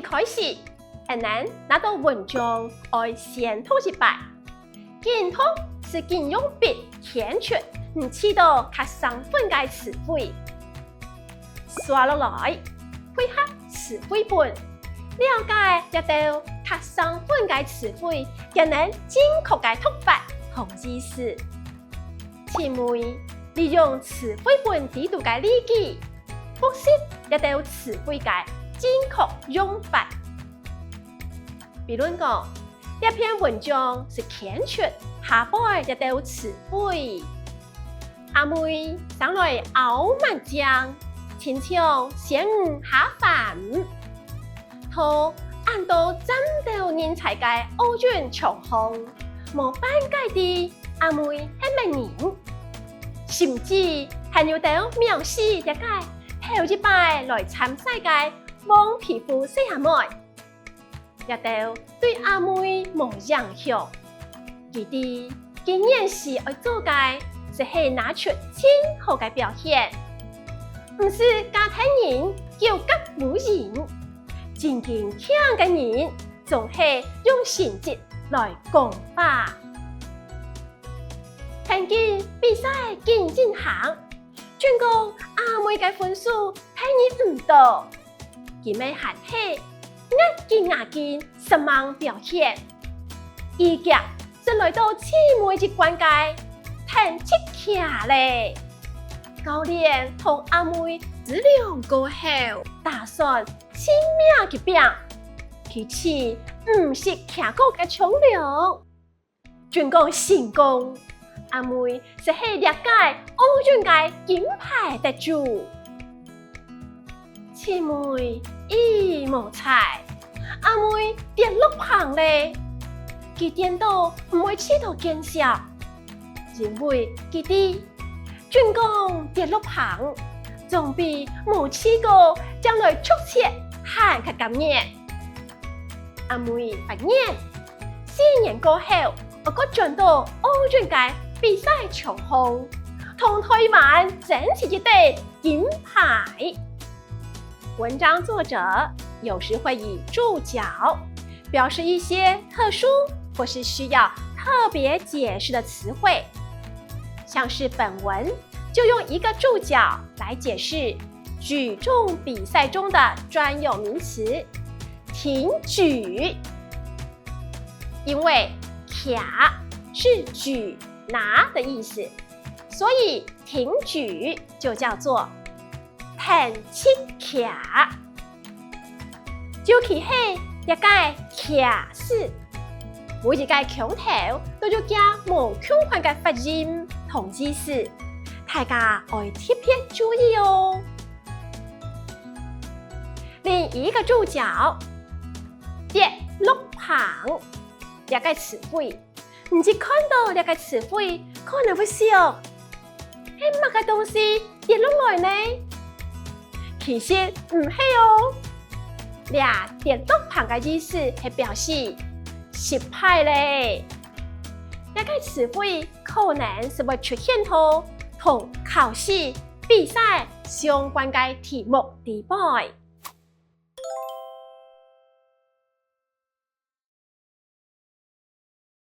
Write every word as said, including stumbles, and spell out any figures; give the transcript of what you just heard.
開始，𠊎等拿到文章愛先讀一擺，緊讀就緊用筆圈出你試著較生份个詞彙。紲落來，配合詞彙本，了解這兜較生份个詞彙，佢等正確个讀法同意思。 請你利用詞彙本裡肚个例句，複習這兜詞彙个正確用法。比論講，這篇文章就圈出下背這兜詞彙：阿妹生來拗蠻靚，親像仙女下凡。 在恁多戰鬥人才个奧運場項，無半個知阿妹係麼人，甚至還有兜藐視這個頭一擺來參賽个黃皮膚細阿妹。這兜對阿妹無影響，佢知佢現時愛做个，就係拿出盡好个表現。毋使假天然，狗夾烏蠅， 正經強个人，總係用成績來講話。天光比賽緊進行，準講阿妹个分數第二毋著，佢乜還係咬緊牙根煞猛表現。一腳就來到姊妹一關个第七徛咧。教練同阿妹商量過後，打算 盡命去拚，去試毋識徛過个重量。準講成功，阿妹就係這屆奧運个金牌得主。姊妹已無彩，阿妹跌落棚咧，佢顛倒毋會試著見笑，因為佢知 準講跌落棚，總比無試過正來出竅還較甘願。阿妹發願，四年過後，愛過轉到奧運个比賽場項，同臺灣爭取一塊金牌。文章作者有時會以註腳表示一些特殊或是需要特別解釋的詞彙，像是本文 就用一個註腳來解釋舉重比賽中的專有名詞，挺舉。因為徛是舉、拿的意思，所以挺舉就叫做挺七徛。 尤其係這個徛字，每一個腔頭都有佢無共款个發音同意思，大家愛特別注意哦。另一個註腳，跌落棚，這個詞彙 你一看到這個詞彙，可能會想，係麼个東西跌落來呢？其實毋係哦，這跌落棚个意思係表示失敗咧。這個詞彙可能就會出現在同考試、比賽相關个題目裡背。